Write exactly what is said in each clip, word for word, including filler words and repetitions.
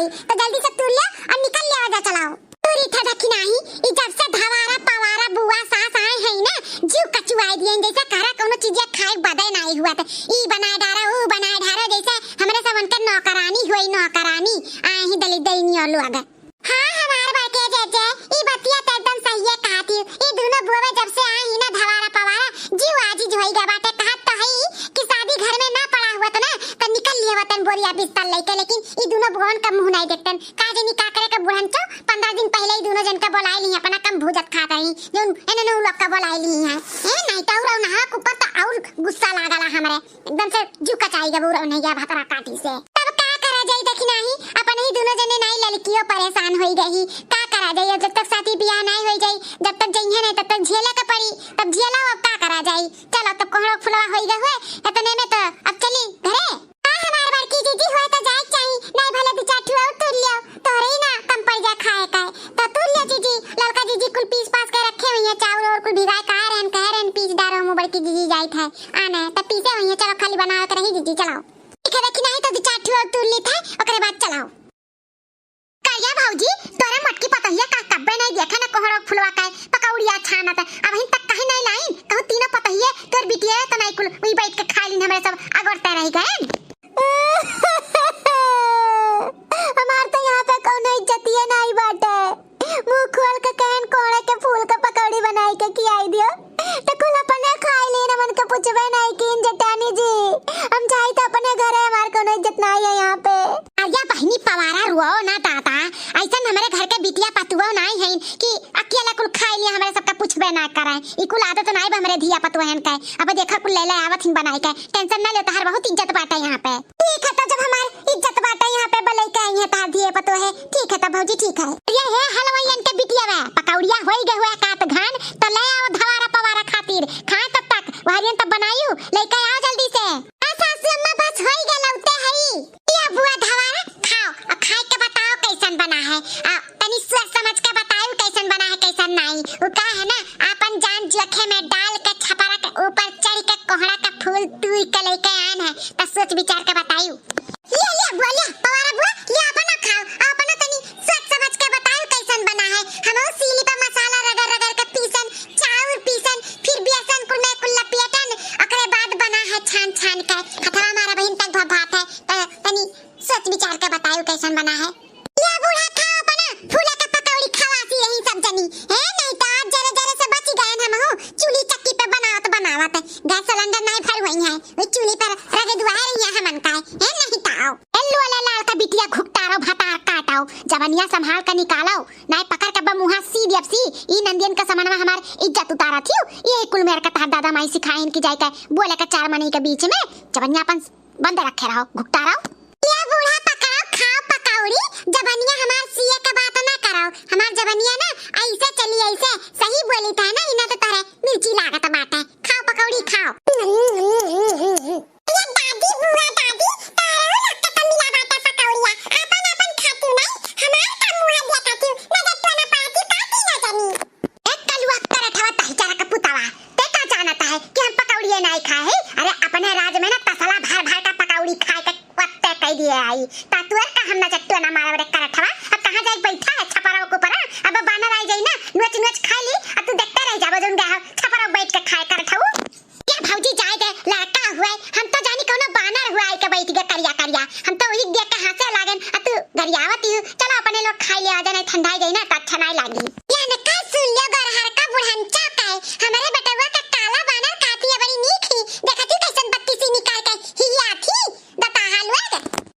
तो जल्दी से तूर लिया और निकल लिया, जा चलाओ। तूरी था देखी नाही, ई जब से धवारा पवारा बुआ सास आए हैं ना, जीव कचुआई दिए, जैसे करा कोनो चीजिया खाए बदे नाही हुआ था। ई बनाए डारा, ऊ बनाए डारा, जैसे हमरे सब उनके नौकरानी हुई, नौकरानी। आए ही दलिद्दर नियो लोग। हाँ, हमार बड़के जेजे, ई बतिया तो एकदम सही है कहा थी। ई दोनों बुआ जब से आए ही ना धवारा पवारा, जीव आजिज होई गया बाटे। कहत तो हई कि शादी घर में ना पड़ा हुआ तो ना, तो निकल लिए वतन बोरिया बिस्तर लेके, लेकिन ई दोनों बुआन का मुंह नहीं देखतन। का जनी का करे के बुढ़न चो, पन्द्रह दिन पहले ही दोनों जन का बोलाई ली, अपना कम भूजत खात रही, जो एने उ लोग का बोलाई ली है। ए, नहीं तो और नहा के ऊपर तो और गुस्सा लागला हमरे। एकदम से जीव कचाई गबू रहो नहीं गया भतरा काटी से। तब का करा जाई, देखी नाही, अपन ही दोनों जने नाही लड़कियों परेशान होई गई। का करा जाई, अब जब तक शादी ब्याह नाही होई जाई, जब तक जइहे नाही, तब तक झेले के पड़ी। तब झेला, अब का करा जाई। चलो, तब कोहरो फुलवा होई गए हुए, इतने में तो अब चली घरे। हाँ, हमार बड़की जीजी हुए तो जाए के चाही, नाही भले दो चार ठो और तूर लियो, तोहरे ही ना कम पड़ जा खाए का। तो तूर लियो जीजी, लड़का जीजी कुल पीस पास के रखे हुई है, चाउर और कुल भिगाए का रहन, कहे रहन पीस डारो, मु बड़की जीजी जाइत है। आने, तब पीसे हुई है, चलो खाली बनावे के रही जीजी, चलाओ। ठीक है, देखी नाही तो दो चार ठो और तूर ली थे, ओकरे बाद चलाओ। करिया भौजी, तोरे मोटकी पतोहिया का कब्बे नहीं देखे ना कोहरो फुलवा का पकौड़िया छानत है, अबहिन तक कहीं नहीं लाइन, कहूँ तीनों पतोहिए तोर बिटिया तो नहीं कुल वही बैठ के खा लीन, हमरे सब अगोरते रह गए। हमार तो यहाँ पे कौनो इज्जतिये नहीं बाटे। मुंह खोल के कहन कोहड़ा के फूल के पकौड़ी बनाई के खियाई दियो, तो कुल अपने खाई लीन, हमन के पूछबे नहीं कीन जेठानी जी। हम जाई तो अपने घरे, हमार कौनो इज्जत नहीं है यहाँ पे। अरे बहिनी पवारा रुआओ ना दादा, ऐसन हमरे घर के बिटिया पतुओ नहीं है कि अकेला कुल खाई लिया, हमरे सबका पूछबे ना करे। ई कुल आदत नहीं बा हमरे धिया पतुआ हन के। अब देखा कुल ले ले आवत हिन बनाई के, tension ना ले, तहार बहुत इज्जत बाटे यहाँ पे। ठीक है, तो जब हमार इज्जत बाटे यहाँ पे, बलई के आई है तहार धिये पतोहे। ठीक है, तो भौजी ठीक है। ये है हलवाइयन के बिटिया बा, पकौड़िया होई गए हुए कात घान, तो ले आओ धवारा पवारा खातिर। खाए तब तक, वहरियन तब बनायू, लेके आओ जल्दी से। आ सासू अम्मा, बस होई गए, लौटे हई। ये बुआ धवारा, खाओ, आ खाए के बताओ कैसन बना है। आ, तनी सोच समझ के बतायू कैसन बना है, कैसन नहीं। वो का है ना, आपन जान जोखे में डाल के छपरा के ऊपर चढ़ के कोहड़ा के फूल तूर के लेके आन है, तो सोच विचार के बतायू। लिया, लिया, बुआ, लिया, पवारा बुआ, लिया, अपना खाओ, अपना तनी सोच समझ के बताओ कैसन बना है। हम उस सीली पे मसाला रगड़ रगड़ के पीसन, चाउर पीसन, फिर बेसन कुल में कुल लपेटन, ओकरे बाद बना है छान छान के। हथवा हमारा बहिन तक भभात है, त-, तनी सोच विचार के बताओ कैसन बना है। लिया बूढ़ा, खाओ अपना फूला के पकौड़ी, खवासी रही सब जनी। ए, नहीं तो आज जरे जरे से बची गए हम हो, चूल्ही चक्की पे बनावत बनावत। गैस सिलेंडर नहीं भर हुई है, वो चूल्ही पर रगड़ दुआए रही है हमन का। ए, नहीं तो आओ। ए, लोला लाल का बिटिया घुकटारो भतार काटाओ, जवनिया संभाल के निकालो, नाय पकड़ के बमुहा सी दियब सी। ई नंदियन का समनवा हमार इज्जत उतारा थियो, ये कुल मेर का तहार दादा माई सिखाइन की जाए के बोले का चार मनई के बीच में, जवनिया अपन बंद रखे रहो, घुकटारो। ये बूढ़ा पकाओ, खाओ पकौड़ी, जवनिया हमार सीए के बात ना करो, हमार जवनिया ना ऐसे चली, ऐसे। सही बोली था ना, इन्हें तो तोरे मिर्ची लागत बाटे। खाओ पकौड़ी, खाओ। ये दादी, बुआ दादी, तारो लक्का त मिला बाटा पकौड़िया। आपन आपन खातू नहीं, हमार का मुआ दिया खातू, नजर तो ना पाती, पाती ना जानी। एक कलुआ करठवा तही चारा का पुतावा, ते का जानता है कि हम पकौड़िया नहीं खाए हैं? अरे अपने राज में ना तसला भर भर का पकौड़ी खाए के वत्ते कह दिए आई। तातुअर का हम नजर तो ना मारा बड़े करठवा, अब कहाँ जाए बैठा है छपरा के ऊपर? अब बानर आई जाई ना, नोच नोच खा ली, अब तू देखते रह जाबो जोन गया छपरा बैठ के खाए करठऊ। ए भौजी, जाए दे, लड़का हुए, हम तो जानी कौनो बानर हुआ आइके बैठ गया करिया करिया, हम तो वही देख के हंसे लागेन, आ तू गरियावत ही। चलो अपने लोग खाई ले आ जाना, ठंडाई जाई ना तो अच्छा नहीं लागी। या ने का सुन लियो गरहर का बुढ़न चौक है, हमारे बेटवा का काला बानर खाती है, बड़ी नीक ही, देखती कैसन बत्ती सी निकाल के ही आती, बताहा लोग।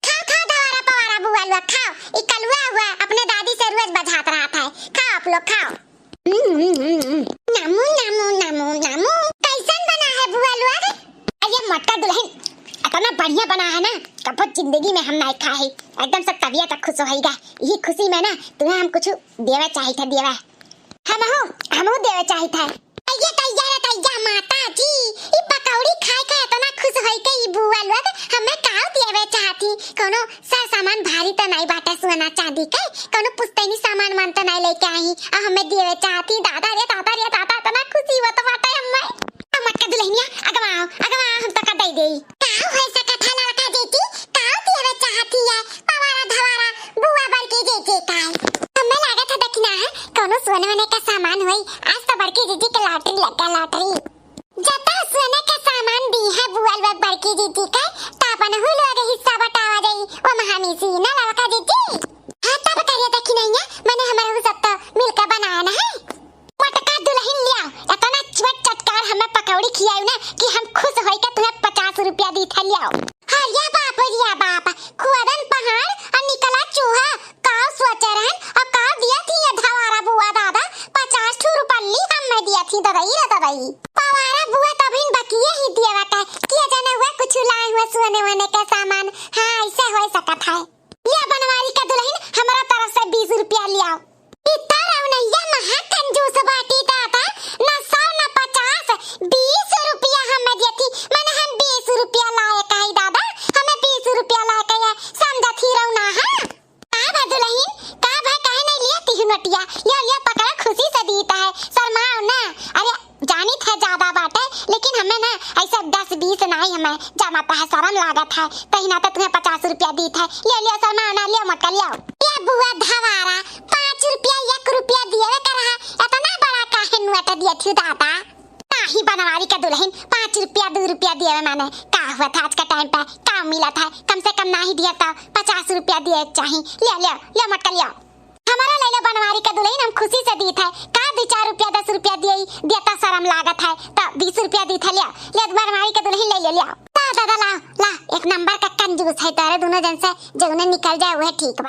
खाओ खाओ धवारा पवारा बुआ लोग खाओ, ई कलुआ हुआ अपने दादी से रोज बजात रहत है, खाओ आप लोग खाओ। नामू, नामू, नामू, नामू। कैसन बना है बुआ लोग? अरे मोटका दुल्हन, इतना बढ़िया बना है ना, कबो जिंदगी में हम नहीं खाए। एकदम से तबीयत खुश होइगा। यही खुशी में ना तुम्हें हम कुछ देवे चाहित है, देवे। हमहू, हमहू देवे चाहित है। अरे तैया रे तैया माता जी, ई पकौड़ी खाए के इतना खुश होई के ई बुआ लोग हमें काउ देवे चाहती? कोनो सर सामान भारी तो नहीं बाटे सोना चांदी के, कोनो पुश्तैनी सामान मान तो नहीं लेके आई, आ हमें देवे चाहती। दादा रे दादा रे दादा, इतना खुशी होत बाटे हमें। आ मोटका दुल्हनिया, अगवा आओ, अगवा आओ, हम तो का दे देई। काउ हो सकत है लड़का जीजी, काउ देवे चाहती है? पवारा धवारा, बुआ के तुम्हें पचास रुपया दीत है, लियाओ। हरिया बाप, हरिया बाप, खुआदन पहाड़ और निकला चूहा, काव सोचे रहन और काव दिया थी ये धवारा बुआ दादा, पचास ठू रुपल्ली हम मैं दिया थी ददई रे ददई। पवारा बुआ तभिन बकिए ही दिया बटे, किया जाने हुआ कुछ लाए हुए सोने वोने के सामान। हाँ, ऐसे हो सकत है। लिया बनवारी का दुल्हन, हमरा तरफ से बीस रुपया लियाओ। इतना रौनैया महा कंजूस बाटी दादा, न सौ न पचास, बीस रुपया हमें देती, मने हम बीस रुपया लायक है दादा, हमें बीस रुपया लायक है, समझत ही रौना है। का बा दुल्हन, का बा, काहे नहीं लिया तिहु नोटिया? लिया, लिया, पकड़ा, खुशी से दीत है, शर्माओ ना। अरे, जानित है ज्यादा बाटे, लेकिन हमें ना ऐसे दस बीस नहीं, हमें जमाता है, शर्म लागत है, तही ना तो तुम्हें पचास रुपया दीत है। लिया, लिया, शर्माओ ना, लिया मोटका, लिया। ये बुआ धवारा, पाँच रुपया, एक रुपया दिए वे कर रहा, इतना बड़ा काहे नोट दिए थी दादा? नाही बनवारी का दुल्हन, पाँच रुपया, दो रुपया दिए वे माने, का हुआ था आज का टाइम पे, का मिला था, कम से कम नाही दिया तो पचास रुपया दिए चाही। लिया, लिया, लिया मोटका, लिया। हमारा लैला बनवारी का दुल्हन, हम खुशी से दीत है, का दो चार रुपया, दस रुपया दिए, देता शर्म लागत है, तो बीस रुपया दीत है, लिया, लिया बनवारी का दुल्हन, ले ले, लिया। ला दादा, ला, ला, एक नंबर का कंजूस है, तारे दोनों जन से जौने निकल जाए वह ठीक बा।